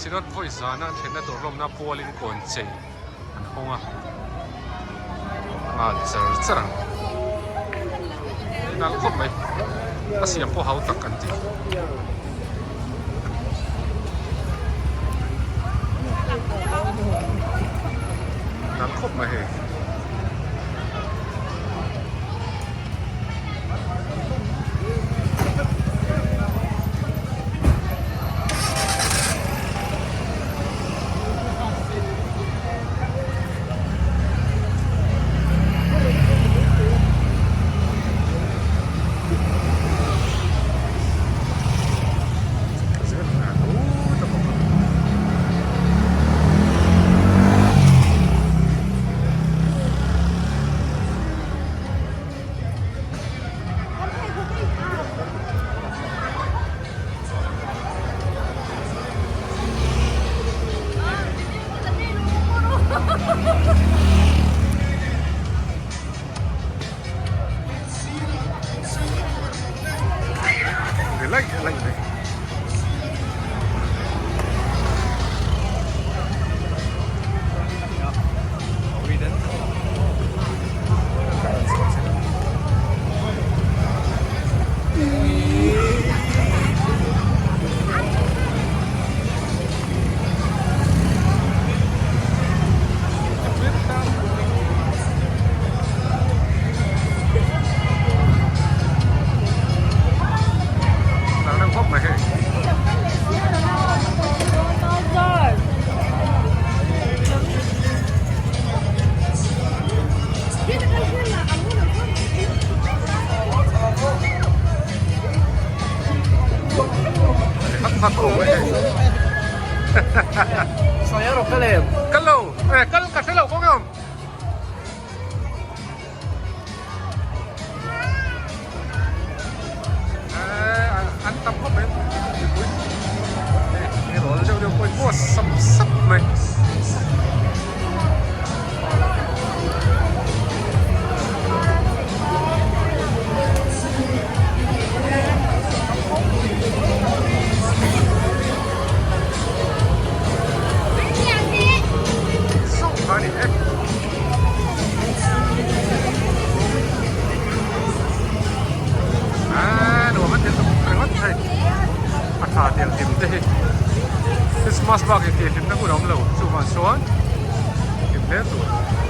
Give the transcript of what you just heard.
Synod vawi zana an thlenna tur lawmna pualin kawn chei an hawng a, nghal char char ang. Nalh khawp mai, a siam pawh hau tak an ti. Nalh khawp mai hei. Laih laih mai. Kal ka hre lo kawng em? An tam khawp mai mipui hei rawl deuh deuh pawhin maw sap sap mai. A tha tiang hlim te hi Christmas bak in tih hlimna hun a awm lo chuvang chuan hlim hle tur.